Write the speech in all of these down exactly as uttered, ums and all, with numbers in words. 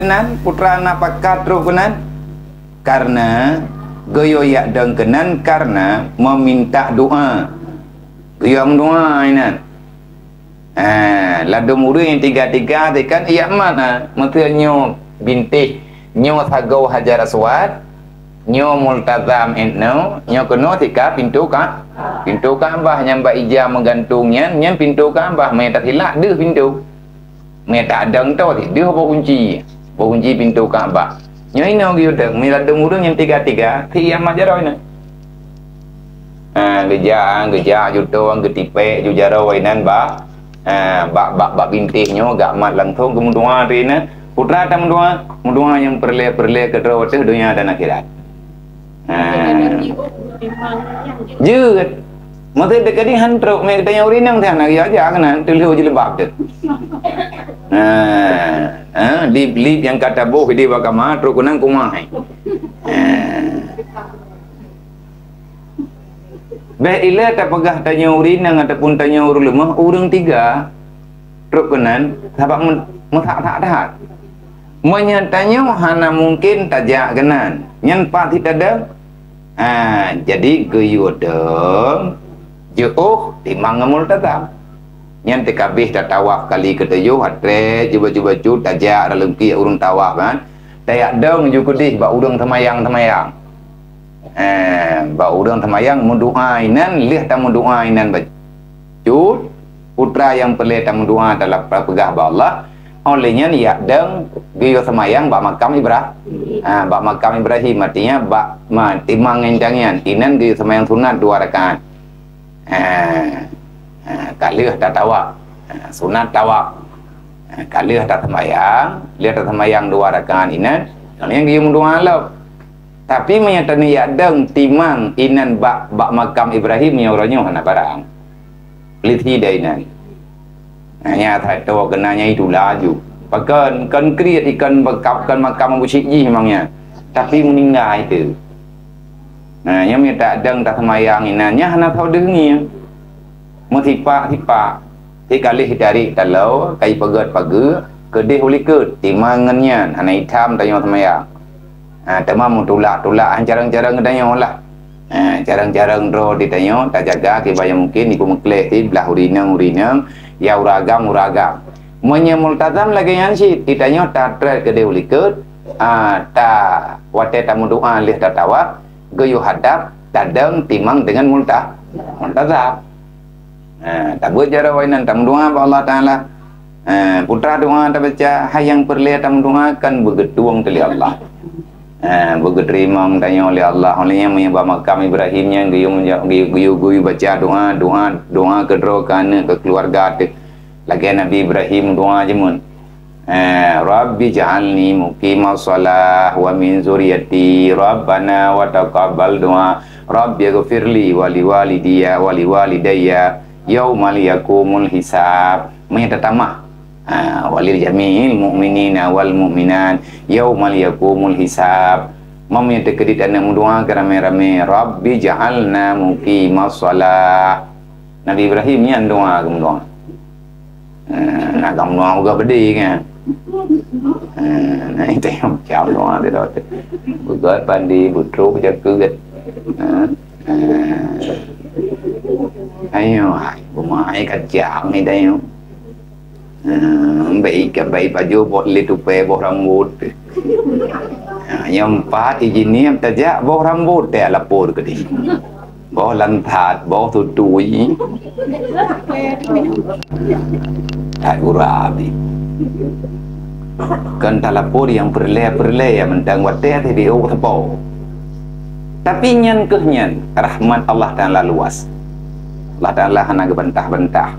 Nan putra na pakat trok keunan, karena geuyue yak dong keunan karena meminta doa. Geuyue meudoa inan. Ha, ladom ureuëng nyang tiga-tiga teuh kan yak mat ha. Meuseu nyoe bintéh, nyoe sagoe Hajar Aswad, nyoe Multazam etno, nyoe keunoe sika pintoe ka, pintoe Ka'bah nyang bak ija meugantung nyan, nyan pintoe Ka'bah, meuitat silak deuh pintoe. Meuitat dong toh deuh boh kunci, boh kunci pintoe Ka'bah. Nyoe inoe geuyue dong, meuilat dong ureuëng nyang tiga-tiga, si yak mat jaroe nyoe. Ha, geujak, geujak jutong, geutipék ju jaroe inan bak, ha, bak, bak, bak bintéh nyoe, gak mat langsong geumeudoa teuh inan. Putra tameudoa, meudoa nyang peureulée-peureulée keudroe teuh donya dan akhirat. Ha. Jeuet. Maksud dekat ni han trok mé tanya ureuëng inong teuh hana geuyue aja keunan, teulheueh jilbab teuh. Ha. Ha, lip-lip nyang ka taboh di bak kama trok keunan kumah. Ha. Bék ilée tapeugah tanyoe ureuëng inong ataupun tanyoe ureuëng leumoh, ureuëng tiga trok keunan sabab meu-, meusak-sak that. Meunyoe tanyoe hana mungken tajak keunan, nyan pat sit tadong. Ha, jadi geuyue dong jiôh timang ngon Multazam. Nyan teukabeh tatawaf kali keutujôh, atré cuba-cuba cut tajak dalam kiek ureuëng tawaf kan. Tayak dong ju keudeh bak ureuëng seumayang-seumayang. Eh, bak ureuëng seumayang meudoa inan, lheueh tameudoa inan bacut, putra nyang peureulée tameudoa talap tapeugah bak Allah, óh lheueh nyan yak dong geuyue seumayang bak makam Ibra-, ha, bak makam Ibrahim, artinya bak ma-, timang ngon tangian, inan geuyue seumayang sunat dua rakaat. Ha, ha, ka lheueh tatawaf. Ha, sunat tawaf. Ha, ka lheueh taseumayang, lheueh taseumayang dua rakaat inan, nyan geuyue meudoa lom. Tapi meunyoe taneuk yak dong timang inan bak, bak makam Ibrahim nyoe uroe nyoe hana barang. Peulisi dai inan. Nah, nyan asai toh keunan nyan itu laju. Pakon, kon kriet ikan bekap, kon makam Abu Syik jih memang nyan. Tapi meuninggai teuh. Nah, nyan mita dong taseumayang inan, nyan hana soe deuh ngieng. Meusipak-sipak, sikalih dari taloe, kai peugét pageue, keudeh u likot, timang ngon nyan, hana itam tanyoe seumayang. Ha, teuma meutulak-tulak han carông-carông geutanyoe lah. Ha, carông-carông droe di tanyoe tajaga kiban nyang mungken, ibu meukleh di blah ureuëng inong, ureuëng inong, ya ureuëng agam, ureuëng agam. Meunyoe multazam lagée nyan cit, di tanyoe tatrét keudeh u likot, ha, ta watée tameudoa lheueh tatawaf, geuyue hadab tadong timang deungon multa-, multazam. Ha, tabeuet jaroe inan tameudoa bak Allah Taala. Ha, putra doa tabaca, hai nyang peureulée tameudoa kan beugeutueng teuh lé Allah. Ha, beugeuteurimong tanyoe lé Allah. Oleh nyan meunyoe bak makam Ibrahim nyan geuyue, geuyue, geuyue baca doa, doa, doa keudroe keu aneuk, keu keuluwarga teuh. Lagée Nabi Ibrahim doa jeumun. Eh, Rabbi ja'alni muqimas shalah wa min zuriyati. Rabbana wa taqabbal du'a. Rabbi ghfirli wa liwalidiya wa liwalidayya yaumal yaqumul hisab. Meunyoe tatamah. Ah, walil jami'il mu'minina wal mu'minat yaumal yaqumul hisab. Meunyoe teukeudit aneuk meudoa keu ramé-ramé, Rabbi ja'alna muqimas shalah. Nabi Ibrahim nyan doa geumeudoa. Eh, na kamoe uga pedih kan. Eh, na itu yang macam doa tu dah. Bukan pandi, butruk, jaket. Eh, eh. Ayo, hai, rumah ai kacang ni dah. Eh, baik, baik baju, buat li tupai, buat rambut. Eh, yang empat, izin ni, tajak, buat rambut, dia lapor ke dia. Boh lantat, boh tutui. That gura abis. Kon talapor nyang peureulée-peureulée nyang mantong watée teuh di ôk sapo. Tapi nyan keuh nyan, rahmat Allah Taala luas. Allah Taala hana geubantah-bantah.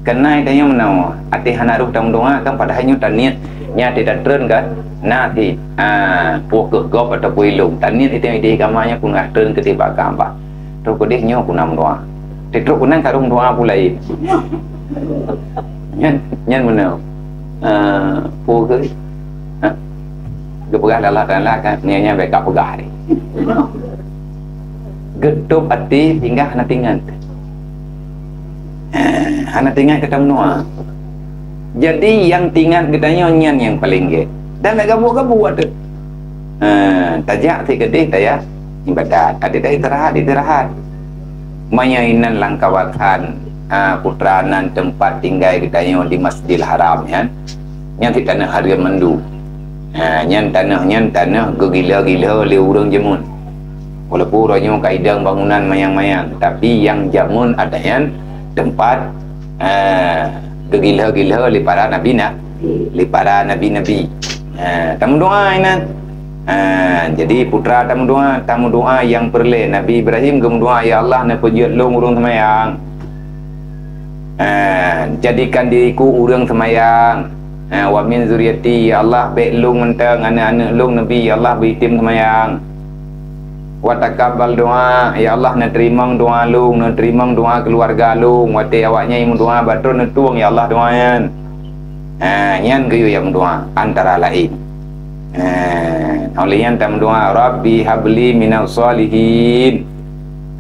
Keunan tanyoe meunoe, até hana rôh tameudoa kan padahai nyoe taniet, nyan até tatreun kan, na até, ah, poh keuh gob ataupun ilong. Taniet itu idéh agama nyan pun ka treun keudeh bak Ka'bah. Trok keudeh nyoe pun na meudoa. Trok keunan ka rôh meudoa pun laén. Nyan, nyan meunoe. Ah, poh keuh, ha? Geupeugah lé Allah Taala kan, nyan, nyan bék kapeugah deh. Geutôb até sehingga hana teuingat. Eh, hana teuingat keu tameudoa. Jadi, nyang teuingat geutanyoe nyan nyang paleng gét. Dan nak gabuk-gabuk tu. Ha, tajak si keudeh taya ibadat. Ada dah istirahat, istirahat. Maya inan lam kawasan, ha, putra nan tempat tinggai geutanyoe di Masjidil Haram nyan. Nyan si tanah hareuem mandum. Ha, nyan tanah, nyan tanah geugila-gila lé ureuëng jameun. Walaupun uroe nyoe ka idang bangunan mayang-mayang, tapi nyang jameun ada nyan tempat, ha, geugila-gila lé para nabi na-, lé para nabi-nabi. Ha, tameudoa inan. Ha, jadi putra tameudoa, tameudoa nyang peureulée. Nabi Ibrahim geumeudoa, "Ya Allah, neupeujeuet lôn ureuëng seumayang." Ha, jadikan diriku ureuëng seumayang. Ha, "Wa min zuriati, ya Allah, bék lôn mantong aneuëk-aneuëk lôn nabi, ya Allah, beuitem seumayang." "Wa taqabbal doa, ya Allah, neuteurimong doa lôn, neuteurimong doa keuluwarga lôn, watée awaknyan meudoa bak Droe neutueng, ya Allah, doa nyan." Ha, nyan geuyue nyang meudoa, antara laén. Ha, óh lheueh nyan tameudoa, "Rabbi habli minas shalihin."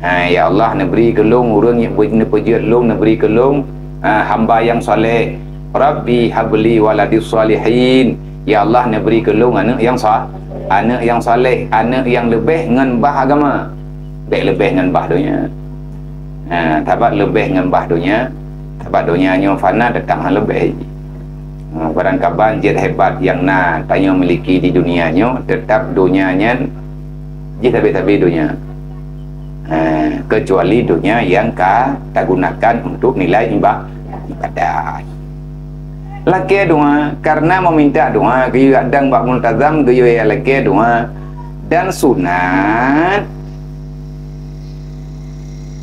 Ha, "Ya Allah, neubri keu lôn ureuëng nyang beu-, neupeujeuet lôn, neubri keu lôn, ha, hamba nyang saleh." "Rabbi habli waladis shalihin." "Ya Allah, neubri keu lôn aneuëk nyang sa-, aneuëk nyang saleh, aneuëk nyang leubeh ngon bah agama. Bék leubeh ngon bah donya." Ha, sabab leubeh ngon bah donya, sabab donya nyoe fana, teutap hana leubeh. Ha, barangkaban jeuet hebat nyang na tanyoe miliki di dunia nyoe, teutap donya nyan jih sabe-sabe donya. Ha, kecuali donya nyang ka tagunakan untuk nilai iba-, ibadat. Lakée doa, karena meminta doa, geuyue adang bak multazam, geuyue lakée doa. Dan sunat,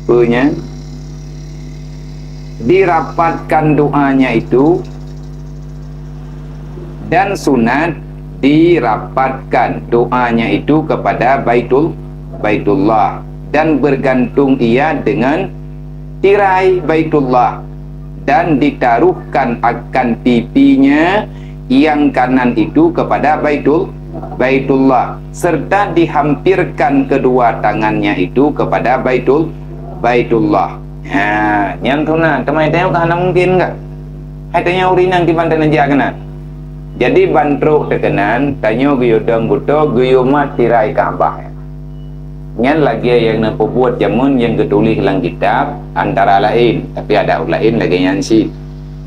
peue nyan? Dirapatkan doanya itu, dan sunat dirapatkan doanya itu kepada Baitul-, Baitullah, dan bergantung ia dengan tirai Baitullah, dan ditaruhkan akan pipinya yang kanan itu kepada Baitul-, Baitullah, serta dihampirkan kedua tangannya itu kepada Baitul-, Baitullah. Ha, nyang sunat, teuma tanyoe ka hana mungkin ka. Hai tanyoe ureuëng inong kiban tanyoe jak keunan. Jadi ban trok teukeunan, tanyoe geuyue dong beutoe, geuyue mat tirai Ka'bah. Nyan lagée nyang neupeubuet jameun nyang geutuléh lam kitab, antara laén, tapi ada laén lagée nyan cit.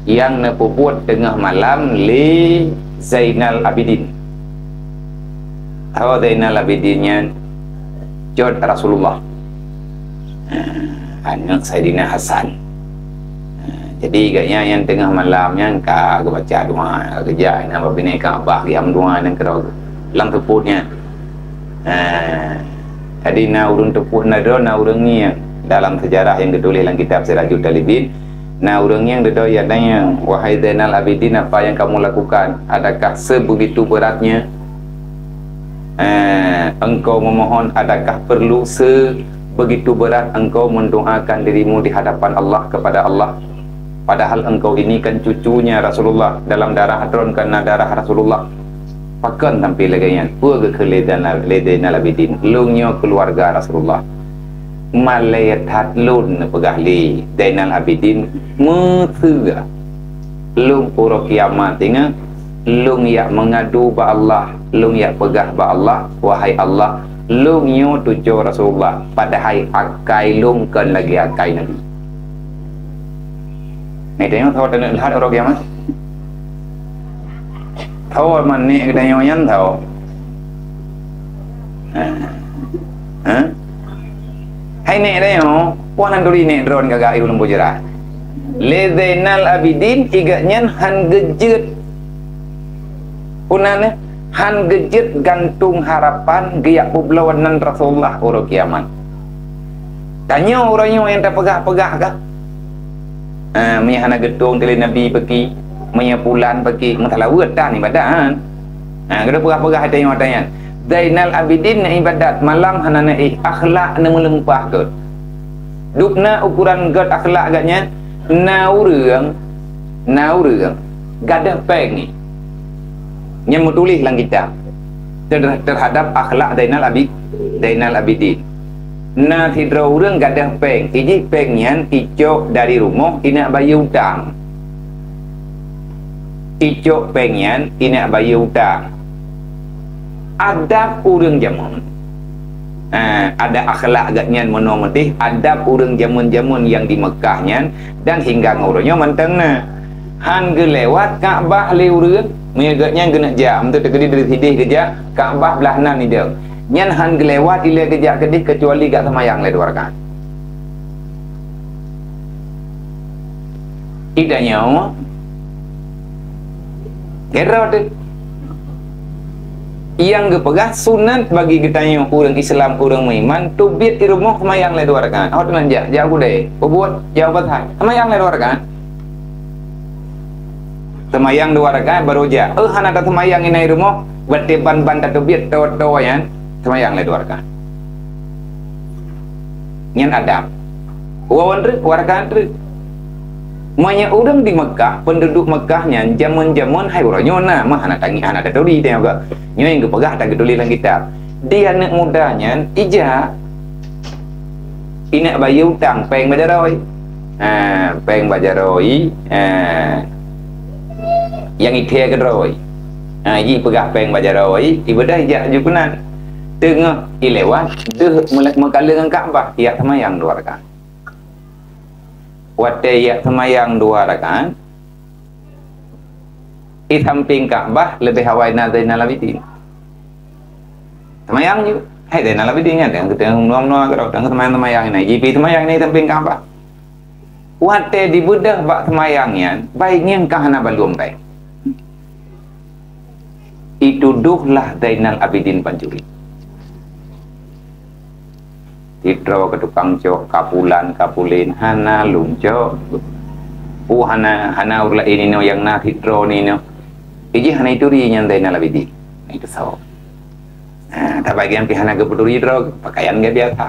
Nyang neupeubuet teungoh malam lé Zainal Abidin. Ho Zainal Abidin nyan? Cut Rasulullah. Ha, aneuëk Saidina Hasan. Ha, jadi gobnyan nyang teungoh malam nyan ka geubaca doa, geujak inan bak binéh Ka'bah, geuyue doa nyang keudroe lam seupôt nyan. Ha, jadi na ureuëng teupeu, na droe, na ureuëng ngieng dalam sejarah nyang geutuléh lam kitab Sirajut Talibin. Na ureuëng ngieng dudoe jak tanyong, "Wahai Zainal Abidin, apa yang kamu lakukan? Adakah sebegitu beratnya, eh, engkau memohon? Adakah perlu sebegitu berat engkau mendoakan dirimu di hadapan Allah, kepada Allah? Padahal engkau ini kan cucunya Rasulullah, dalam darah droe kan na darah Rasulullah." Pakon sampai lagée nyan? Peue geukheun lé Zainal, lé Zainal Abidin? "Lôn nyoe keuluwarga Rasulullah. Malée that lôn," neupeugah lé Zainal Abidin, "meuseuga lôn uroe kiamat teungoh lôn jak meungadu bak Allah, lôn jak peugah bak Allah, 'Wahai Allah, lôn nyoe cucu Rasulullah, padahai akai lôn kon lagée akai Nabi.'" Nyan tanyoe tho taneuk that uroe kiamat. Tho man nek geutanyoe nyan tho. Ha. Ha? Hai nek tanyoe, puan nan turi nek droe ka geuayue lam bujra. Lé Zainal Abidin, i gobnyan han geujeuet. Peue nan, han geujeuet gantung harapan geujak peubloe nan Rasulullah uroe kiamat. Tanyoe uroe nyoe nyang tapeugah-peugah kah? Ah, meunyo hana geutueng teuh lé Nabi peuki, meunyo pulan peuki, meusalaweuet tan ibadat. Ah, geupeugah-peugah ata nyoe ata nyan. Zainal Abidin na ibadat, malam hana na éh, akhlak na meulimpah gét. Dubna ukoran gét akhlak gét nyan, na ureuëng, na ureuëng gadôh péng nyan. Nyan meutuléh lam kitab ter-, terhadap akhlak Zainal Abi-, Zainal Abidin. Na sidroe ureuëng gadôh péng, ijih péng nyan icok dari rumoh inak bayeue utang. Icok péng nyan inak bayeue utang. Adab ureuëng jameun. Ha, adab akhlak geuh nyan meunoe meudeh, adab ureuëng jameun-jameun nyang di Meukah nyan dan hingga ngon uroe nyoe mantong na. Han geulewat Ka'bah lé ureuëng, meunyoe geuh nyan geuneuk jak, meunteuk teukeudi dari sideh geujak, Ka'bah blaih nan idong. Nyan han geulewat ilée geujak keudeh keucuali gak seumayang lé dua rakaat. Itanyoe, keudroe teuh. Nyang geupeugah sunat bagi geutanyoe ureuëng Islam, ureuëng meuiman, teubiet di rumoh seumayang lé dua rakaat. Oh, teunang jak, jak u keudè. Peubuet, jak u pasai. Seumayang lé dua rakaat. Seumayang dua rakaat baru jak. Eh, hana taseumayang inan di rumoh, watée ban-ban tateubiet toe-toe nyan, seumayang lé dua rakaat. Nyan adab. Wawan treuk, dua rakaat treuk. Meunyoe ureuëng di Meukah, peunduduek Meukah nyan jameun-jameun hai uroe nyoe na, mah hana tangieng, hana taturi teuh nyoe. Nyoe nyang geupeugah, hana geutuléh lam kitab. Di aneuëk muda nyan ija, ineuk bayeue utang péng bak jaroe. Ha, péng bak jaroe, ha, nyang ithée keudroe. Ha, jipeugah péng bak jaroe, ibeudôh ijak ju keunan. Teungoh ilewat, deuh meule-, meukalon ngon Ka'bah, ijak seumayang dua rakaat. Watée ijak seumayang dua rakaat, di sampéng Ka'bah leubeh awai na Zainal Abidin. Seumayang ju. Hai Zainal Abidin nyan, teuh, teuh, meunua-meunua keudroe, teuh, seumayang-seumayang inan. Jipi seumayang inan di sampéng Ka'bah. Watée dibeudôh bak seumayang nyan, baingieng ka hana balum bée. Itudoh lah Zainal Abidin pancuri. Sidroe keu tukang cok, ka pulan, ka pulen, hana lôn cok. Peue hana, hana ureuëng laén inoe nyang na sidroe ni inoe. Ijih hana ituri nyan Zainal Abidin. Nah, itu sawoe. Nah, tapi bagi nyang pih hana geupeuturi droe, pakaian geubiasa.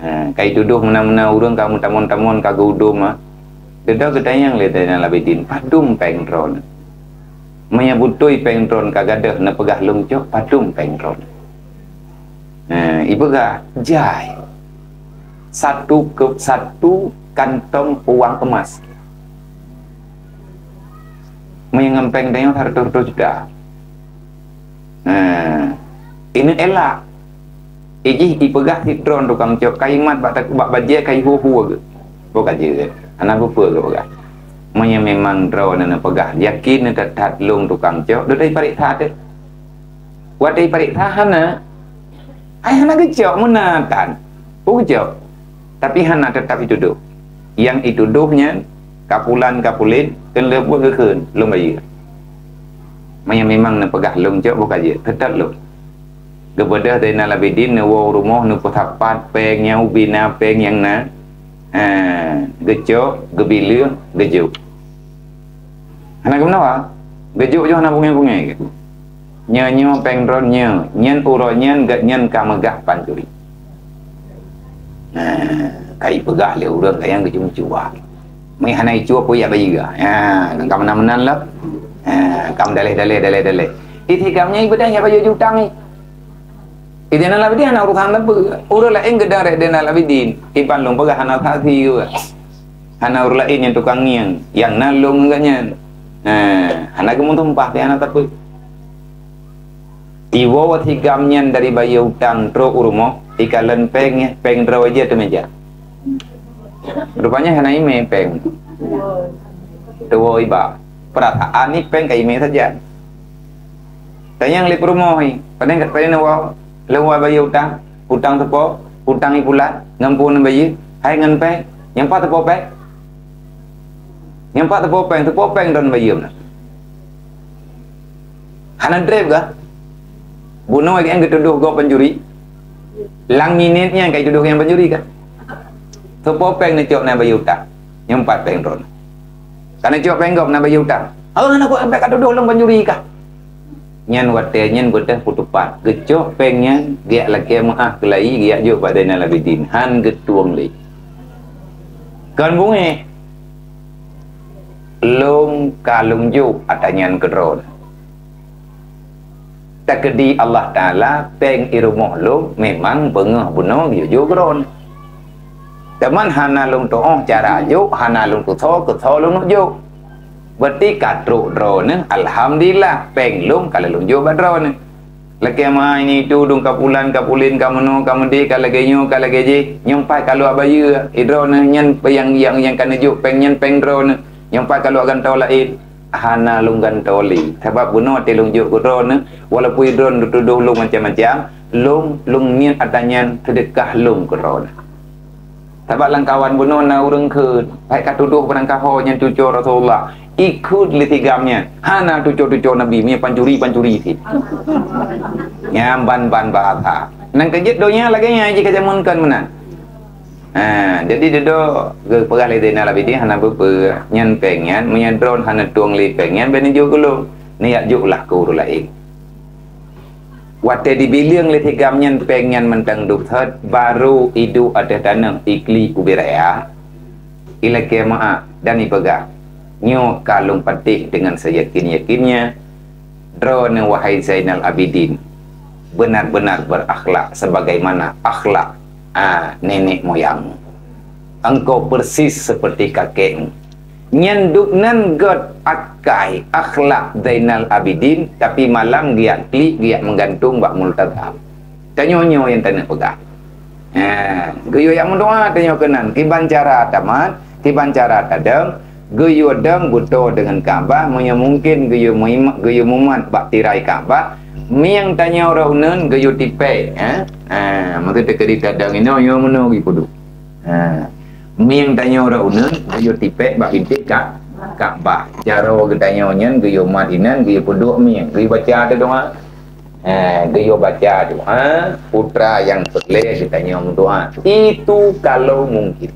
Nah, ka itudoh meunan-meunan ureuëng ka meutamon-tamon ka geuudom, ah. Teudoh geutanyong lé Zainal Abidin, "Padum péng droeneuh?" Meunyoe beutôi péng droeneuh ka gadôh neupeugah lôn cok, padum péng droeneuh? Nah, ipeugah, jai. Satu ke-, satu kantong uang emas. Meunyoe ngon péng tanyoe seratus-seratus juta. Nah, ini elak. Ijih ipeugah sidroe tukang cok, ka imat bak, bak bajée ka ihue-hue geuh. Boh ka jeuet, hana peue-peue geuh peugah. Meunyoe memang droeneuh neupeugah, yakin that-that lôn tukang cok, dodai pareksa teuh. Watée pareksa hana, ai hana geucok meunan tan. Peue geucok? Tapi hana, teutap itudoh. Nyang itudoh nyan, ka pulan ka pulen, kheun leubuet geukheun, lôn bayeue. Meunyoe memang neupeugah lôn cok, boh ka jeuet, teutap lôn. Geubeudôh Zainal Abidin neuwoe u rumoh, neupeusapat péng nyang ubé na, péng nyang na. Ha, geucok, geubileueng, geujok. Hana geumeunawa, geujok jih hana beungéh-beungéh geuh. Nyoe, nyoe péng droeneuh nyoe, nyan uroe nyan gobnyan ka meugah pancuri. Nah, ka ipeugah lé ureuëng ka nyang geujok meucuba. Meuhana icue peue yak bayeue. Ha, ka meunan-meunan lah. Ha, ka meudaleh-daleh, daleh-daleh. Isi ka meunyan ibeudôh yak bayeue ju utang nyan. Zainal Abidin hana urusan sapeue. Ureuëng laén geudong rot Zainal Abidin. Iban lôn peugah hana saksi ureuëng. Hana ureuëng laén nyang tukang ngieng, nyang na lôn ngon gobnyan. Nah, hana geumeutumpah pih hana sapeue. Iwoe sigam nyan dari bayeue utang trok u rumoh, ikalon péng, péng droe jih ateueh meuja. Rupanya hana imé péng. Tuwoe iba. Peurasaan ni péng ka imé sajan. Tanyong lé peurumoh nyan, padahai, padahai neuwoe, lôn woe bayeue utang, utang teupo, utang ipulan, ngon peue neubayeue, hai ngon péng, nyang pat teupo péng? Nyang pat teupo péng, teupo péng droeneuh bayeue meunan. Hana treb kah? Bunoe nyang geutudoh gob pancuri, lam minét nyan ka itudoh nyang pancuri kah? Teupo péng neucok na bayeue utang, nyang pat péng droeneuh. Ka neucok péng gob na bayeue utang. Oh, hana kuat sampai ka tudoh lôn pancuri kah? Nyan watée nyan beudôh peutupat, geucok péng nyan, geujak lakée meuáh keulayi, geujak jok bak Zainal Abidin, han geutueng lé. Kon beungéh, lôn ka lôn jok ata nyan keu droeneuh. Takeudi Allah Taala péng i rumoh lôn memang beungoh bunoe geujok keu droeneuh. Teuma hana lôn tuoh cara jok, hana lôn tusoe, keusoe lôn jok. Berarti ka trok droeneuh, alhamdulillah, péng lôn ka lôn jok bak droeneuh. Lakée meu'ah ini itu, dong ka pulan, ka pulen, ka meunoe, ka meudeh, ka lagée nyoe, ka lagée jih, nyoe pat ka luwah bayeue, i droeneuh nyan nyang, nyang, nyang ka neujok péng nyan péng droeneuh, nyoe pat ka luwah gantoe laén, hana lôn gantoe lé. Sabab bunoe teuh lôn jok keu droeneuh, walaupun droeneuh tudoh lôn macam-macam, lôn, lôn niet atra nyan seudeukah lôn keu droeneuh. Sabab lam kawan bunoe na ureuëng kheun, hai ka tudoh barangkaho nyan cucoe Rasulullah. Ikheun lé si Gam nyan, hana cucoe-cucoe Nabi, mie pancuri-pancuri cit. Nyan ban-ban bahasa. Nang keujeuet donya lagée nyan jih ka jameun kon meunan. Ha, jadi dudoe geupeugah lé Zainal Abidin hana peue-peue. Nyan péng nyan, meunyoe droeneuh hana tueng lé péng nyan, bèk neujok keu lôn. Neujak jok lah keu ureuëng laén. Watée dibileueng lé si Gam nyan péng nyan mantong duek that, barô iduek ateueh tanoh, iklik ubé raya, ilakée meu'ah dan ipeugah, "Nyoe ka lôn patéh deungon seyakin-yakinnya, droeneuh wahai Zainal Abidin, benar-benar berakhlak sebagaimana akhlak, a, nenek moyangmu. Engkau persis seperti kakekmu." Nyan duek nan göt akai akhlak Zainal Abidin, tapi malam geujak klik, geujak meugantung bak Multazam. Tanyoe nyoe nyang taneuk peugah. Ha, geuyue jak meudoa tanyoe keunan, kiban cara tamat, kiban cara tadong, geuyue dong beutoe deungon Ka'bah, meunyoe mungken geuyue muimat, geuyue mumat bak tirai Ka'bah, mieng tanyoe rot uneuen geuyue tipék, ha. Ha, maksud teukeudi tadong inoe, nyoe meunoe geupeuduek. Ha. Mieng tanyoe rot uneuen, geuyue tipék bak bintéh Ka-, Ka'bah. Jaroe geutanyoe nyan geuyue mat inan, geuyue peuduek mieng, geuyue baca doa. Ha, geuyue baca doa, putra nyang peureulée geutanyoe meudoa. Itu kalau mungkin.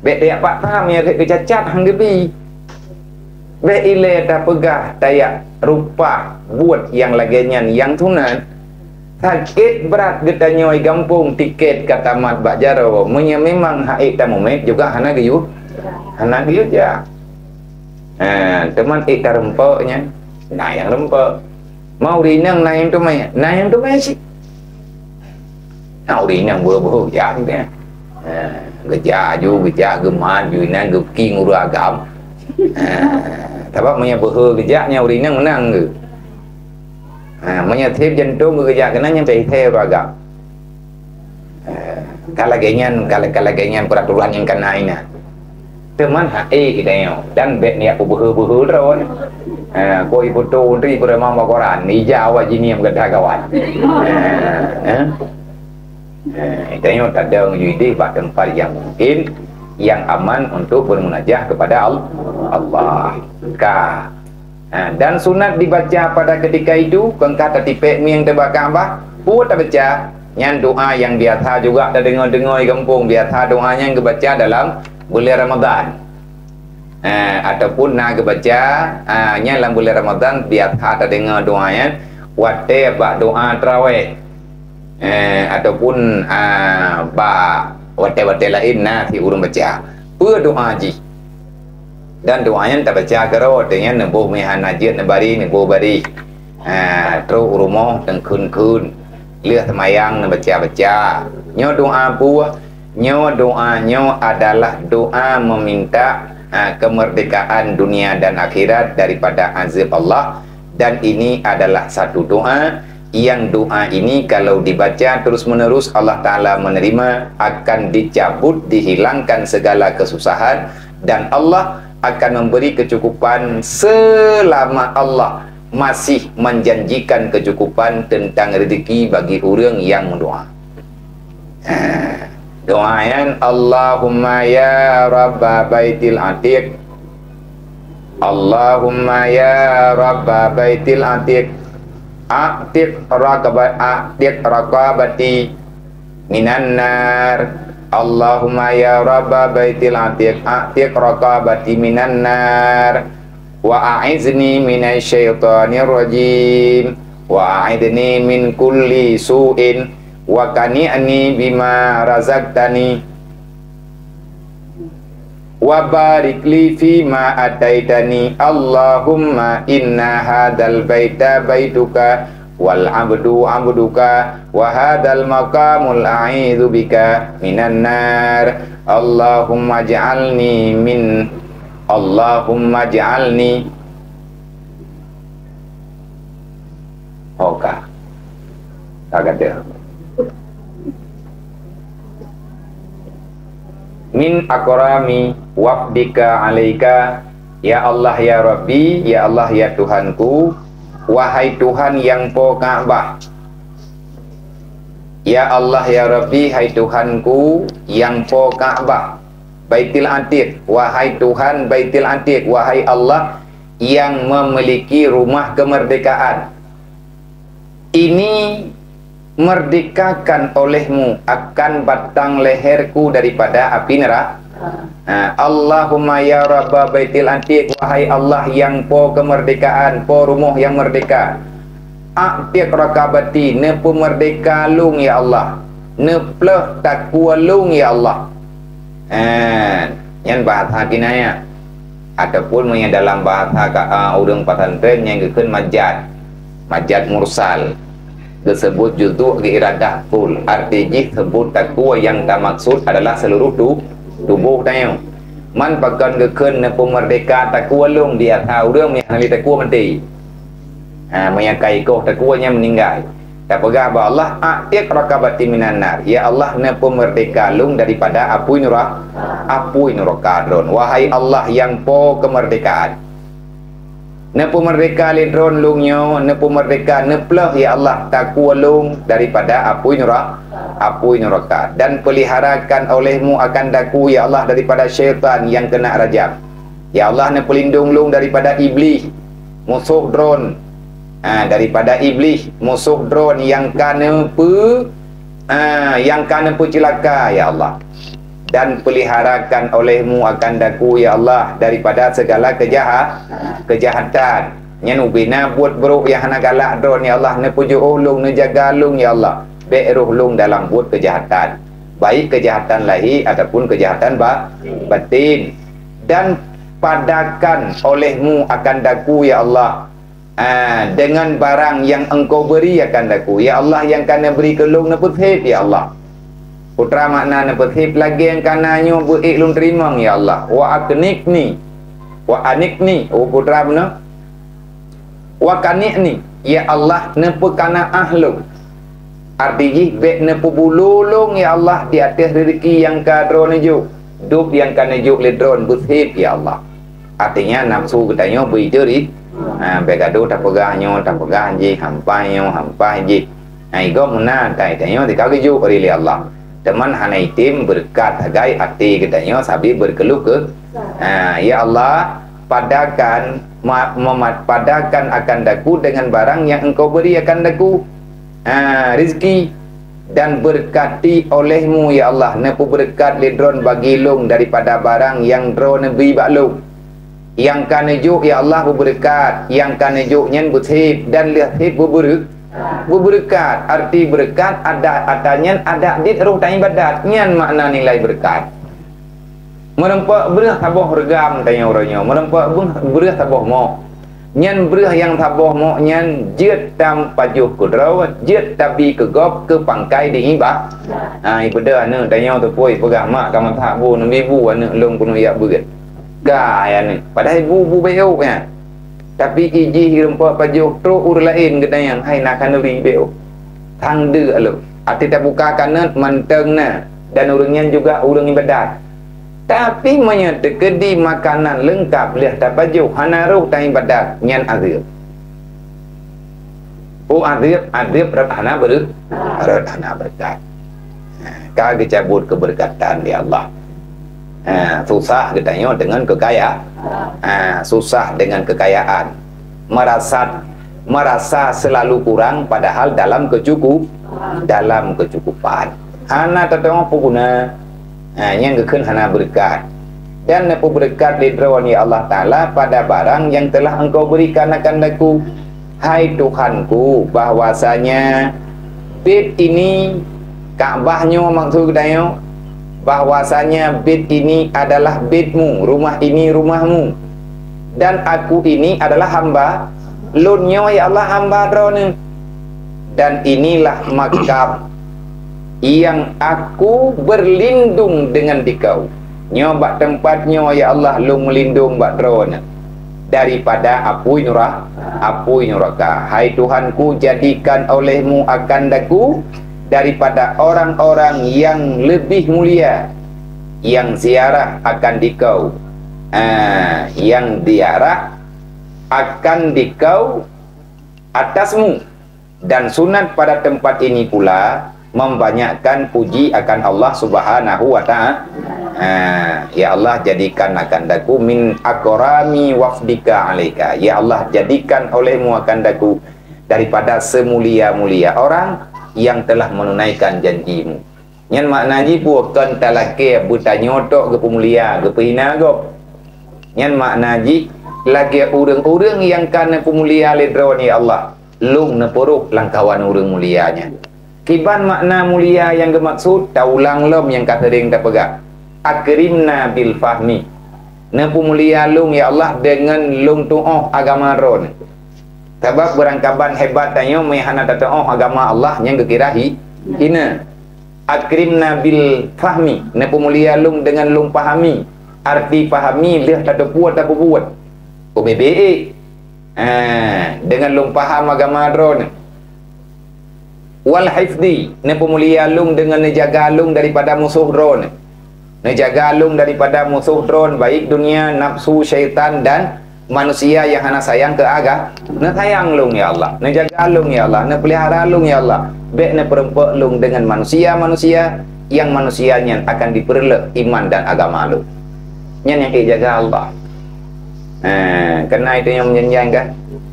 Bék tajak paksa meunyoe geucacat han geubi. Bék ilée tapeugah tajak rupa buet nyang lagée nyan nyang sunat. Sakét brat geutanyoe gampông tiket ka tamat bak jaroe, meunyoe memang hak ék tamumet juga hana geuyue, hana geuyue jak. Ha, teuma ék tareumpok nyan, na nyang reumpok. Ma ureuëng inong na nyang teumé, na nyang teumé cit. Na ureuëng inong beuhe-beuhe jak geutanyoe. Ha, geujak aju, geujak geumat, ju inan geukieng ureuëng agam. Ha, sabab meunyoe beuhe geujak nyan ureuëng inong meunang geuh. Ha, meunyoe sép jantong geuh geujak keunan nyan pih thee ureuëng agam. Eh, ka lagée nyan, ka, ka lagée nyan peuraturan nyang ka na inan. Teuma hak ék geutanyoe, dan bék neujak peubeuhe-beuhe droe. Eh, kok iputo undri peureumang bak koran, ija awak jinie meugata kawan. Eh, eh. Eh, tanyoe tadong ju idéh bak teumpat nyang mungken, nyang aman untuk bermunajah kepada Al-, Allah. Ka. Ha, dan sunat dibaca pada ketika itu, kon ka tatipék mieng teuh bak Ka'bah, peue tabaca? Nyan doa nyang biasa juga tadeungoe-deungoe di gampông, biasa doa nyan geubaca dalam buleuen Ramadhan. Ha, ataupun na geubaca, ha, nyan lam buleuen Ramadhan biasa tadeungoe doa nyan watée bak doa tarawéh. Eh, ataupun, ah, bak watée-watée laén na si ureuëng baca. Peue doa jih? Dan doa nyan tabaca keudroe, watée nyan neuboh meuhan na jeuet neubari, neuboh bari. Ah, trok u rumoh teungkheun-kheun, lheueh seumayang neubaca-baca. Nyoe doa peue? Nyoe doa nyoe adalah doa meminta, ah, kemerdekaan dunia dan akhirat daripada azab Allah. Dan ini adalah satu doa yang doa ini kalau dibaca terus-menerus, Allah Ta'ala menerima, akan dicabut, dihilangkan segala kesusahan, dan Allah akan memberi kecukupan selama Allah masih menjanjikan kecukupan tentang rezeki bagi orang yang mendoa. Ha, doa nyan, Allahumma ya Rabba Baitil Atiq. Allahumma ya Rabba Baitil Atiq. Atiq raqaba-, atiq raqabati minan nar. Allahumma ya Rabba Baitil Atiq, atiq raqabati minan nar. Wa a'izni minasy syaithanir rajim. Wa a'idni min kulli su'in. Wa qani'ni bima razaqtani. Wa barik li fima ataitani. Allahumma inna hadzal baita baituka wal abdu abduka wa hadzal maqamul a'idzu bika minan nar. Allahumma ij'alni min, Allahumma ij'alni. Oka. Ka gadeuh. Min akrami wafdika alaika, ya Allah, ya Rabbi, ya Allah, ya Tuhanku, wahai Tuhan nyang po Ka'bah. Ya Allah, ya Rabbi, hai Tuhanku nyang po Ka'bah. Baitul Atiq, wahai Tuhan Baitul Atiq, wahai Allah nyang memiliki rumah kemerdekaan. Ini merdekakan olehmu akan batang leherku daripada api neraka. Ha, Allahumma ya Rabba Baitil Atiq, wahai Allah nyang po kemerdekaan, po rumoh nyang merdeka. Atiq rakabati, neupeumerdeka lôn ya Allah, neupleuh takue lôn ya Allah. Eh, nyan bahasa kinayah. Ataupun meunyoe dalam bahasa ka, a, ureuëng pesantren nyang geukheun majaz, majaz mursal, geuseubut juzuk geuiradah kul, arti jih seubut takue nyang tamaksud adalah seuluruh tu, tuboh tanyoe. Man pakon geukheun neupeumerdeka takue lôn di atra ureuëng nyang hana lé takue maté. Ha, meunyoe ka ikoh takue nyan meuninggai. Tapeugah bak Allah, "Atiq rakabati minan nar." Ya Allah, neupeumerdeka lôn daripada apui nura-, apui nuraka droen. Wahai Allah nyang po keumeurdekaan. Neupeumerdeka lé droen lôn nyoe, neupeumerdeka, neupleuh ya Allah takue lôn daripada apui nura-, apui nuraka. Dan peliharakan olehmu akan daku ya Allah daripada syaitan nyang keuneuk rajam. Ya Allah, neupeulindong lôn daripada Iblih, musoh droen. Ha, daripada Iblih, musoh droen nyang ka neupeu-, ha, nyang ka neupeuceulaka, ya Allah. Dan peliharakan olehmu akan daku, ya Allah, daripada segala kejaha-, kejahatan. Nyan ubena buet brok nyang hana galak droen, ya Allah, neupeujiôh lôn, neujaga lôn, ya Allah. Bék roh lôn dalam buet kejahatan, baik kejahatan lahé ataupun kejahatan ba-, batin. Dan padakan olehmu akan daku, ya Allah, ah, dengan barang yang Engkau beri akan daku. Ya Allah, nyang ka neubri keu lôn neupeusép, ya Allah. Peue treuk makna neupeusép, lagée nyang ka na nyoe beu-ék lôn teurimong, ya Allah. Wa aknikni, wa anikni, oh, peue treuk meunoe. Wa kani'ni, ya Allah, neupeukanaah lôn. Arti jih, bék neupeubulo lôn, ya Allah, di ateueh reuzeuki nyang ka Droeneuh jok, dub nyang ka neujok lé Droeneuh beusép, ya Allah. Artinya, nafsu geutanyoe beuijeuri, ha, bék gadoh tapeugah nyoe, tapeugah jih, hampai nyoe, hampai jih. Nah, igob meunan, tai tanyoe teuka geujok lé Allah. Teuma hana item beureukat sagai até geutanyoe sabe beureukeuluh keu, ha, ya Allah, padakan, ma-, memat-, padakan akan daku dengan barang yang Engkau beri akan daku, ha, rezeki, dan berkati olehmu, ya Allah, neupeubeureukat lé Droeneuh bagi lôn daripada barang nyang Droeneuh bri bak lôn. Nyang ka neujok, ya Allah, beubeureukat, nyang ka neujok nyan beusép dan lheueh sép beubeureu-, beubeureukat. Arti beureukat, adak ata nyan adak dit roh taibadat. Nyan makna nilai beureukat. Meureumpok breueh saboh reugam tanyoe uroe nyoe, meureumpok breueh, breueh saboh mok. Nyan breueh nyang saboh mok nyan jeuet tapajoh keu droe, jeuet tabi keu gob keu pangkai di iba-, ha, ibadah aneuk tanyoe teupui peugah mak ka meuthak bu neubi bu aneuk lôn keuneuk yak beuet. Ka, hai aneuk. Padahai bu, bu bék ôk nyan. Tapi ijih rumpok pajoh trok ureuëng laén geutanyoe hai na khanuri bék ôk. Thang deuk lom. Até tabuka kanot mantong na dan ureuëng nyan juga ureuëng ibadat. Tapi meunyoe teukeudi makanan leungkab lheueh tapajoh hana roh taibadat, nyan azeueb. Oh, azeueb, azeueb rot hana beureu-, rot hana beureukat. Ha, ka geucabut keubeureukatannya Allah. Ha, susah geutanyoe deungon keukaya-, ha, susah deungon keukayaan. Merasa, merasa selalu kurang padahal dalam keucukup-, dalam keucukupan. Hana tateupeue peue guna. Ha, nyang geukheun hana beureukat. Dan neupeubeureukat lé Droeneuh, ya Allah Taala, pada barang yang telah Engkau berikan akan daku. Hai Tuhanku, bahwasanya bit ini, Ka'bah nyoe maksud geutanyoe, bahwasanya bit ini adalah bit-Mu, rumah ini rumah-Mu, dan aku ini adalah hamba, lôn nyoe, ya Allah, hamba Droeneuh. Dan inilah makam yang aku berlindung dengan Dikau. Nyoe bak teumpat nyoe, ya Allah, lôn meulindong bak Droeneuh. daripada apui nura-, apui nuraka. Hai Tuhanku, jadikan olehmu akan daku daripada orang-orang yang lebih mulia, yang ziarah akan dikau, ah, yang ziarah akan dikau atasmu. Dan sunat pada tempat ini pula membanyakkan puji akan Allah Subhanahu wa Ta'ala. Ha, ya Allah, jadikan akan daku min akrami wafdika alaika. Ya Allah, jadikan olehmu akan daku daripada semulia-mulia orang yang telah menunaikan janjimu. Nyan makna jih peue? Kon talakée beutanyoe tok geupeumulia, geupeuhina gob. Nyan makna jih lagée ureuëng-ureuëng nyang ka neupeumulia lé Droeneuh, ya Allah, lôn neupeuroh lamkawan ureuëng mulia nyan. Kiban makna mulia nyang geumaksud, taulang lom nyang ka seuring tapeugah, "Akrimna bil fahmi." Neupeumulia lôn, ya Allah, deungon lôn tuoh agama Droeneuh. Sabab beurangkaban hebat tanyoe meuhana tatuoh agama Allah nyang geukira hi-, hina. "Akrimna bil fahmi", neupeumulia lôn deungon lôn pahami. Arti pahami lheueh tateupeue tapeubuet. Ubé-bé, eh, deungon lôn paham agama Droeneuh. "Wal hifdi", neupeumulia lôn deungon neujaga lôn daripada musoh Droeneuh. Neujaga lôn daripada musoh Droeneuh, baik dunia, nafsu, syaitan, dan manusia nyang hana sayang keu aga-, neusayang lôn, ya Allah. Neujaga lôn, ya Allah. Neupeulihara lôn, ya Allah. Bék neupeureumpok lôn deungon manusia-manusia nyang manusia nyan akan dipeureuloh iman dan agama lôn. Nyan nyang ék jaga Allah. Ha, keunan itu nyang meunjanjian kan?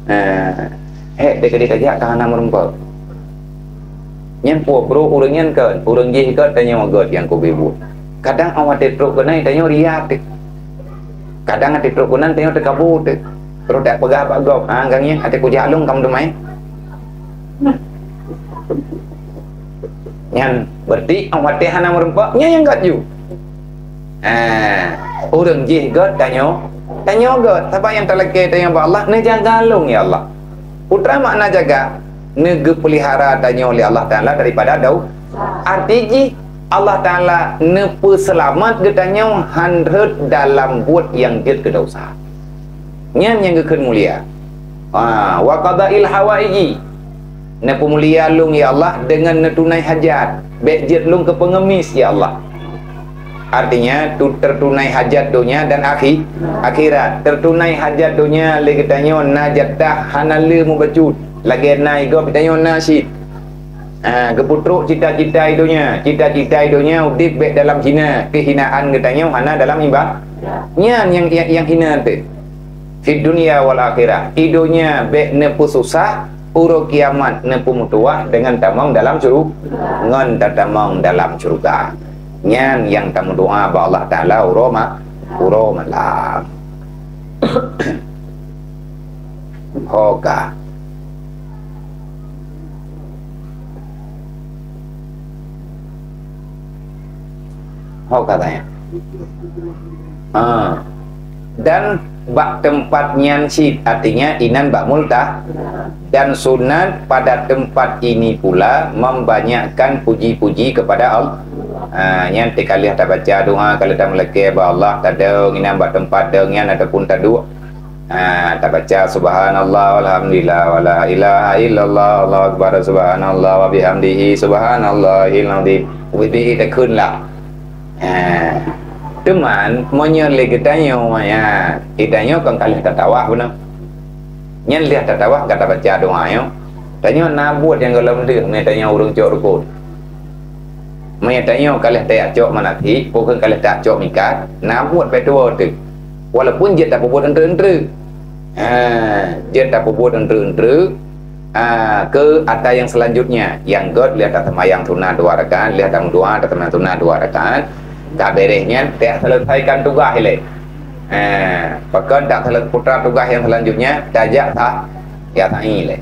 Ha, hék deuh keudeh tajak ka hana meureumpok. Nyan peue brok ureuëng nyan kon, ureuëng jih kon tanyoe gét nyang kubi buet. Kadang awai trok keunan tanyoe riya teuh. Kadang até trok keunan tanyoe teukabô teuh. Terus tapeugah bak gob, "Ha, gangien até kujak lôn kamoe teumai." Nyan berarti awai trok hana meureumpok, nyan nyang gét ju. Ah, ureuëng jih gét tanyoe, tanyoe gét. Sabab nyang talakée tanyoe bak Allah, neujaga lôn, ya Allah. Peue teuma makna jaga, neugeupeulihara tanyoe lé Allah Taala daripada dau-, arti jih Allah Taala neupeuseulamat geutanyoe han rhot dalam buet nyang jeuet keu desya. Nyan nyang geukheun mulia. Ha, wa qadail hawaiji. Neupeumulia lôn, ya Allah, deungon neutunai hajat. Bék jeuet lôn keu peungemis, ya Allah. Artinya, tu-, teutunai hajat donya dan akhi-, akhirat. Teutunai hajat donya lé geutanyoe na jatah hana le mubacut. Lagée na igob geutanyoe na cit. Ha, geupeutrok cita-cita i donya. Cita-cita i donya udeb bék dalam hina. Keuhinaan geutanyoe hana dalam iba-, nyan nyang, nyang, nyang hina teuh. Fid dunya wal akhirah. I donya bék neupeususah, uroe kiamat neupeumeutuwah deungon tamong dalam syuru-, ngon tatamong dalam syeuruga. Nyan nyang tameudoá bak Allah Taala uroe ma-, uroe malam. Ho ka. Ho ka tanya. Ha. Dan bak teumpat nyan cit, artinya inan bak multah. Dan sunat pada tempat ini pula membanyakkan puji-puji kepada Allah. Ha, nyan teukaleuh tabaca doa, kaleuh tameulakée bak Allah, tadong inan bak teumpat dong nyan ataupun taduek. Ha, tabaca subhanallah walhamdulillah wala ilaha illallah, Allahu akbar, subhanallah wa bihamdihi, subhanallahil azim. Ubé-bé takheun lah. Ha. Teuma meunyoe lé geutanyoe, ya, geutanyoe kon ka lheueh tatawaf bunoe. Nyan lheueh tatawaf ka tabaca doa nyoe. Tanyoe na buet nyang gohlom deuh meunyoe tanyoe ureuëng cok rukon. Meunyoe tanyoe ka lheueh tajak cok manasik, peue kheun ka lheueh tajak cok mikat, na buet bak tuwoe teuh. Walaupun jeuet tapeubuet euntreuk-euntreuk. Ha, jeuet tapeubuet euntreuk-euntreuk, ha, keu ata nyang seulanjutnya. Nyang gét lheueh taseumayang sunat dua rakaat, lheueh tameudoa taseumayang sunat dua rakaat. Ka béréh nyan, taselesaikan tugaih ilée. Ha, pakon taselesaikan putra tugaih nyang seulanjutnya, tajak sa-, ya sa'i ilée.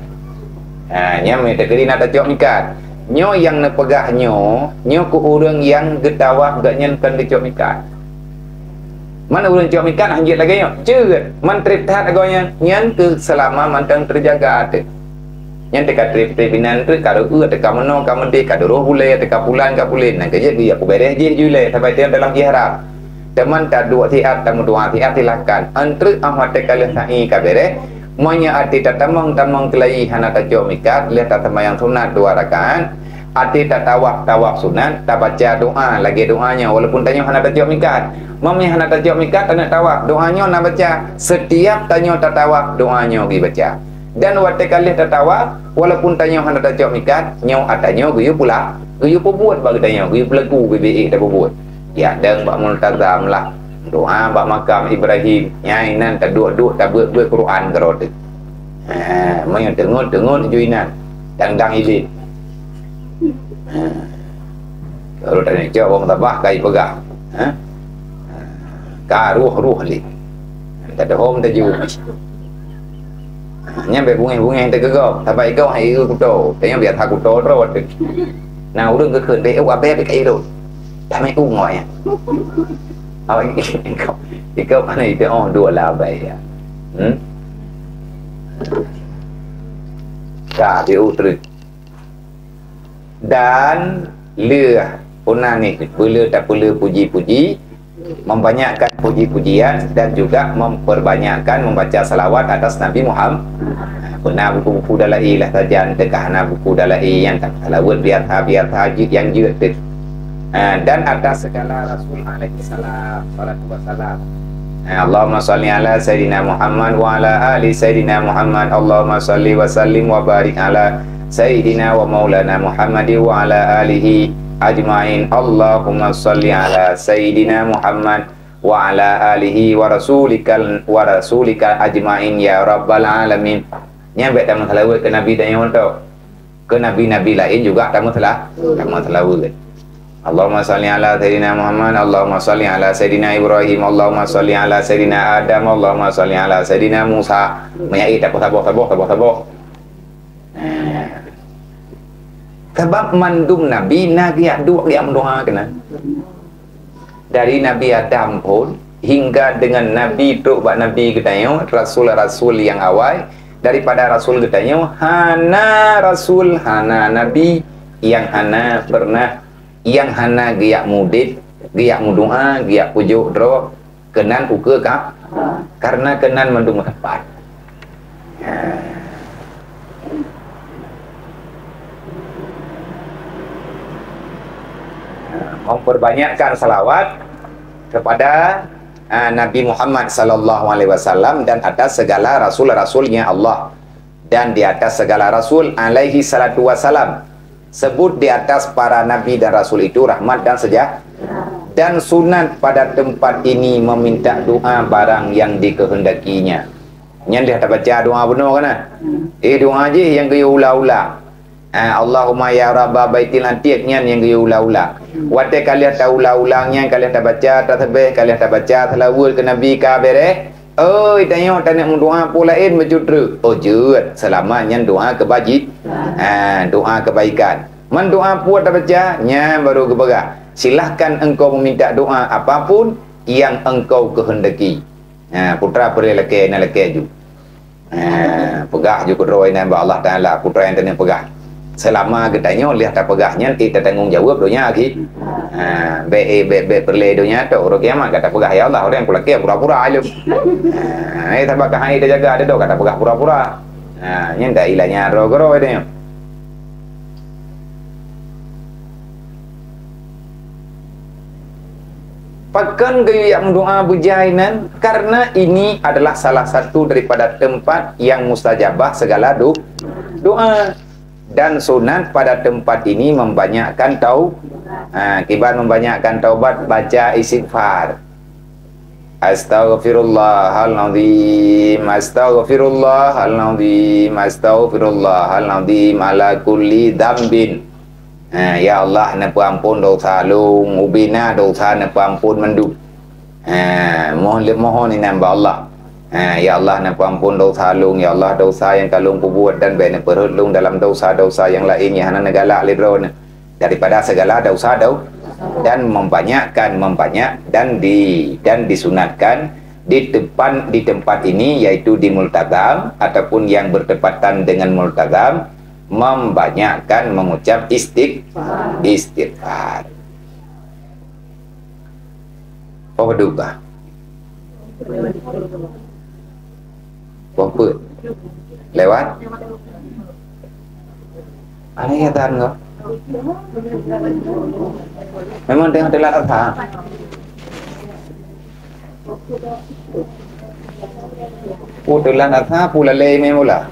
Ha, nyan meuteukiri na tacok mikat. Nyoe nyang neupeugah nyoe, nyoe keu ureuëng nyang geutawaf gobnyan kon geucok mikat. Man ureuëng cok mikat han jeuet lagée nyoe, jeuet. Man treb that agoe nyan, nyan keu seulama mantong teujaga teuh. Nyan teuka treb-treb inan teuh, ka reueu teuka meunoe ka meudeh, ka duroh ulée teuka pulan ka pulen, nyan keuh jeuet geuyue kubeureh jih ju ilée sabai teuh dalam ihram. Teuma taduek siat, tameudoa siat, silakan. Eunteuk 'oh watèe ka lheueh sa'i ka bèrèh, meunyoe até tatamong-tamong keulayi hana tacok mikat, lheueh taseumayang sunat dua rakaat, até tatawaf, tawaf sunat, tabaca doa lagèe doa nyoe walaupun tanyoe hana tacok mikat. Meunyoe hana tacok mikat, taneuk tawaf, doa nyoe na baca. Setiap tanyoe tatawaf, doa nyoe geubaca. Dan watèe ka lheueh tatawaf, walaupun tanyoe hana tacok mikat, nyoe ata nyoe geuyue pula, geuyue peubuet bak geutanyoe, geuyue peulaku bibit ék tapeubuet. Ya, deueng bak multazam lah. Doa bak makam Ibrahim. Nyang inan taduek-duek tabeuet-beuet Quran keudroe teuh. Ha, meunyoe teungeut-teungeut ju inan. Dang-dang idéh. Ha. Kalau tak nak cok bang tabah kai peugah. Ha? Ka ruh-ruh lé. Tadhom taju. Nyan bèk bungéh-bungéh teugeugom, saban igoe hai eu kuto. Tanyoe biasa kuto droe teuh. Nah, ureueng geukheun bèk eu abèe bèk kayée rot. Tamé u ngon nyan. Awak ikau, ikau mana itu oh dua lah abèe ya. Hmm? Ka di u treuk. Dan lheueh peuna nih, beuleu tapeuleu puji-puji, membanyakkan puji-pujian dan juga memperbanyakkan membaca salawat atas Nabi Muhammad. Peuna buku-buku dalam i lah sajan, teuka hana buku dalam i nyang ka salawat biasa-biasa jeuet nyang jeuet teuh. Ha, dan atas segala rasul alaihi salam, salatu wassalam. Ha, Allahumma shalli ala Sayyidina Muhammad wa ala ali Sayyidina Muhammad. Allahumma shalli wa sallim wa barik ala Sayyidina wa maulana Muhammad wa ala alihi ajma'in. Allahumma shalli ala Sayyidina Muhammad wa ala alihi wa rasulikal, wa rasulika ajma'in ya rabbal alamin. Nyan bèk tameusalawat keu Nabi tanyoe teuh. Keu nabi-nabi laén juga tameusalah-, tameusalawat. Allahumma shalli ala Sayyidina Muhammad, Allahumma shalli ala Sayyidina Ibrahim, Allahumma shalli ala Sayyidina Adam, Allahumma shalli ala Sayyidina Musa. Meunyo ék tapeusaboh-saboh, saboh-saboh. Nah. Sabab mandum nabi na geujak duek geujak meudoa keunan. Dari Nabi Adam phon hingga dengan Nabi trok bak Nabi geutanyoe, rasul-rasul nyang awai, daripada rasul geutanyoe, hana rasul, hana nabi nyang hana peureunah, nyang hana geujak mudeb, geujak meudoa, geujak peujok droe keunan ukeue ka, karena keunan mandum meuteumpat. Memperbanyakkan salawat kepada, ah, Nabi Muhammad sallallahu alaihi wasallam dan atas segala rasul-rasulnya Allah. Dan di atas segala rasul alaihi salatu wasalam. Sebut di atas para nabi dan rasul itu rahmat dan seja-, dan sunat pada tempat ini meminta doa barang yang dikehendakinya. Nyan dah tabaca doa bunoe kana? Eh, doa jih nyang geuyue ulang-ulang. Ah, Allahumma ya Rabba Baitil Atiq nyan nyang geuyue ulang-ulang. Watèe ka lheueh taulang-ulang nyan, ka lheueh tabaca tasbih, ka lheueh tabaca salawat keu Nabi ka bèrèh, oi, tanyoe taneuk meudoa peue laén bacut treuk. Oh, jeuet, seulama nyan doa keubaji-, ah, doa kebaikan. Meudoa peue tabaca, nyan baru geupeugah, "Silahkan engkau meminta doa apapun yang engkau kehendaki." Ha, putra peureulee lakèe, na lakèe ju. Ha, peugah ju keudroe inan bak Allah Taala, putra nyang taneuk peugah. Seulama geutanyoe lheueh tapeugah nyan, ék tatanggong jaweueb donya akhé. Ha, bèk, eh, bèk, bèk peureulee donya tok, uroe kiamat gata peugah, "Ya Allah, ureueng nyang kulakèe pura-pura lom." Ha, eh, sabab keuhai tajaga, adak ka tapeugah pura-pura. Ha, nyan dak ilanya droe-droe tanyoe. Pakon geuyue jak meudoa beujai nan? Karena ini adalah salah satu daripada tempat yang mustajabah segala do-, doa. Dan sunat pada tempat ini membanyakkan tau-, ha, kiban membanyakkan taubat, baca istighfar. Astaghfirullahalazim, astaghfirullahalazim, astaghfirullahalazim ala kulli dzambin. Ha, ya Allah, neupeuampon dosa lôn, ubena dosa neupeuampon mandum. Ha, mohon lé mohon inan bak Allah. Ha, ya Allah, neupeuampon dosa lôn, ya Allah, dosa nyang ka lôn peubuet dan bèk neupeurhot lôn dalam dosa-dosa nyang laén nyang hana neugalak lé Droeneuh daripada segala dosa dau-, dan membanyakkan, membanyak dan di-, dan disunatkan di tempat, di tempat ini, yaitu di multazam ataupun yang bertepatan dengan multazam, membanyakkan mengucap istig-, istighfar. Oh, duka. Boh peuet. Lewat? Aneh ya tan kau. Memang tengah telat asar. Pu telat asar, pu lalai mula.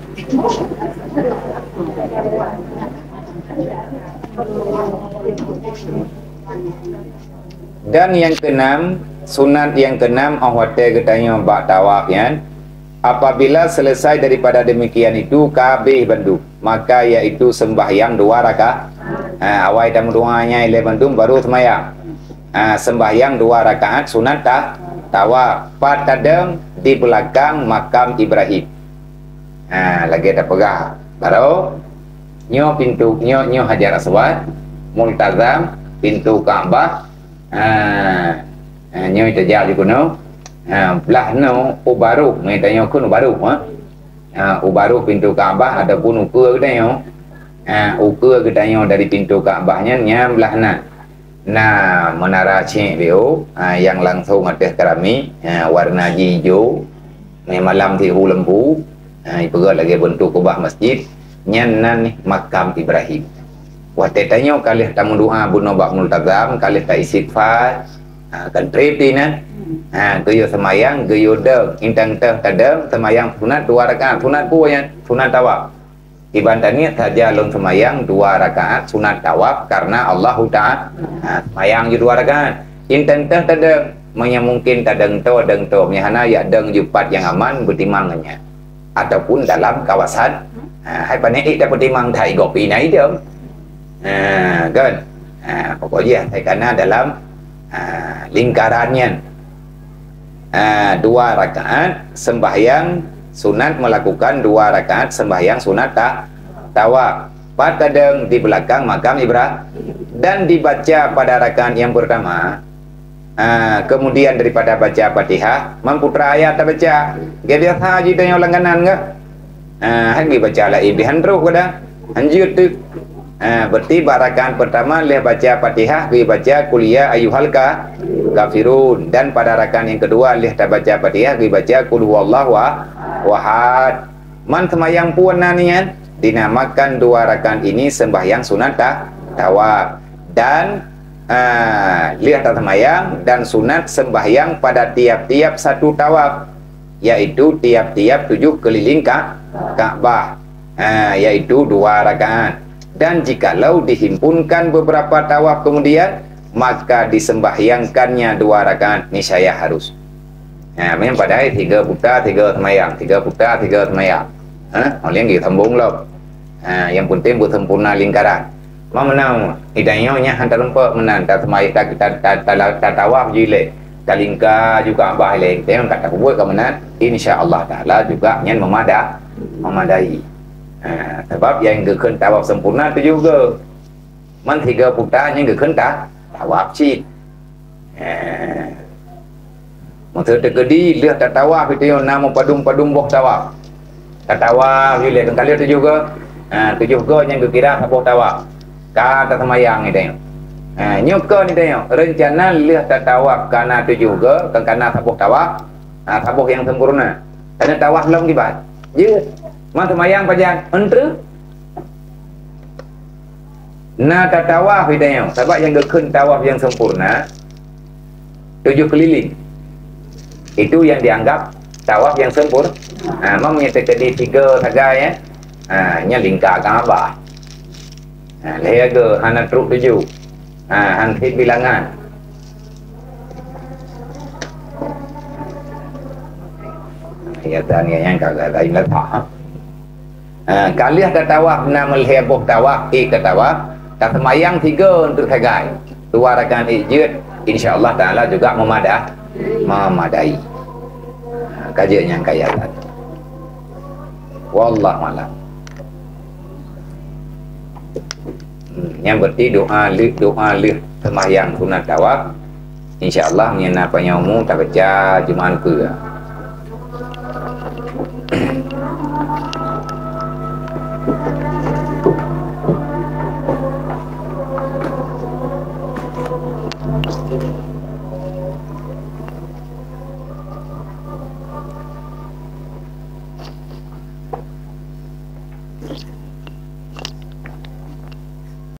Dan yang keenam, sunat yang keenam, oh watée geutanyoe bak tawaf nyan, apabila selesai daripada demikian itu, ka habéh bandum, maka yaitu sembahyang dua rakaat. Ha, awai tameudoa nyan ilée bandum baru sembahyang. Ha, sembahyang dua rakaat sunat ta-, tawaf. Pat tadeng di belakang makam Ibrahim. Ha, lagée tapeugah baroe, nyoe pintu, nyoe, nyoe Hajar Aswad, Multazam, pintu Ka'bah. Ha, ha, nyoe tajak di keunoe. Ha, blah noe u baroh, nyoe tanyoe kheun u baroh, ha. Ha, u baroh pintu Ka'bah ataupun ukeue geutanyoe. Ha, ukeue geutanyoe dari pintu Ka'bah nyan, nyan blah na. Na menara Syekh Leo, ha, yang langsung ateueh keramik, ha, warna ji ijo. Meh malam sihu lempu, ha, ipeugah lagée beuntuk kubah masjid, nyan nan makam Ibrahim. Watée tanyoe ka lheueh tameudoa bunoe bak Multazam, ka lheueh ta-istighfar, ha, kan treb di nan. Ha, geuyue seumayang, geuyue deueng, intang teuh tadeueng, seumayang sunat dua rakaat, sunat peue nyan? Sunat tawaf. Iban taniet saja lôn seumayang dua rakaat sunat tawaf karena Allahu Ta'ala. Ha, seumayang ju dua rakaat. Intang teuh tadeueng, meunyoe mungkin tadeueng toe, deueng toe. Meunyoe hana, yak deueng ju pat nyang aman beutimang ngon nyan. Ataupun dalam kawasan, ha, hai panéh ék tapeutimang that gopi na idong. Ha, kan? Ha, pokok jih hai kana dalam, ha, lingkaran nyan. Ha, dua rakaat sembahyang sunat, melakukan dua rakaat sembahyang sunat ta-, tawaf. Pat tadeueng di belakang makam Ibrahim dan dibaca pada rakaat yang pertama. Ha, kemudian daripada baca Fatihah, man putra ayat tabaca. Geubiasa ji tanyoe langganan geuh. Ha, han geubaca laén, bihan troh geuda. Hanjeuet teuk. Ha, berarti bak rakaat pertama lheueh baca Fatihah, geubaca Qul ya ayyuhal ka-, kafirun. Dan pada rakaat yang kedua lheueh tabaca Fatihah, geubaca Qul huwallahu a-, ahad. Man seumayang peue nan nyan, dinamakan dua rakaat ini sembahyang sunat ta-, tawaf. Dan, ha, lheueh taseumayang dan sunat sembahyang pada tiap-tiap satu tawaf, yaitu tiap-tiap tujuh keliling Ka-, Ka'bah, ha, yaitu dua rakaat. Dan jikalau dihimpunkan beberapa tawaf kemudian, maka disembahyangkannya dua rakaat niscaya harus. Ha, memang padahai tiga puta, tiga seumayang, tiga puta, tiga seumayang. Ha, oleh nggih sambung lom. Ha, yang penting beusempurna lingkaran. Ma meunan, itanyoe nyan han tareumpok meunan, ta-, ta-, ta-, ta-, tatawaf ju ilée, talingka ju Ka'bah ilée, itanyoe ka tapeubuet ka meunan, insya Allah Taala juga nyan meumada-, meumadai. Ha, sabab nyang geukheun tawaf sempurna tujoh goe. Man tiga puta nyan geukheun ta-, tawaf cit. Eh. Masa teukeudi lheueh tatawaf itu na meupadum-padum boh tawaf. Tatawaf ilée kan kali tujoh goe. Ha, tujoh goe nyang geukira saboh tawaf. Ka taseumayang itu. Ha, nyoe kon itu. Rencana lheueh tatawaf kana tujoh goe, kan kana saboh tawaf. Ha, saboh nyang sempurna. Kana tawaf lom kiban. Jeuet. Man seumayang pajan? Entre. Na tatawaf itanyoe, sabab nyang geukheun tawaf nyang sempurna, tujoh keliling. Itu yang dianggap tawaf yang sempur-, ha, ma meunyoe teukeudi tiga sagai, ya. Ha, nyan lingka Ka'bah. Ha, lhée goe hana trok tujoh. Ha, han treb bilangan. Ya, dan ya, nyang ka, ka, ka, ingat, ha? Ha, ka lheueh tatawaf na meulhée boh tawaf, ék tatawaf, taseumayang tiga untuk sagai. Dua rakaat ék jeuet, insya Allah Taala juga meumada-, meumadai. Ha, ka jeuet nyang kaya tadi. Wallahu a'lam. Hmm, nyan berarti doa lheueh, doa lheueh seumayang sunat tawaf. Insya Allah, meunyoe na panyang umu, tabaca Jumaat keue.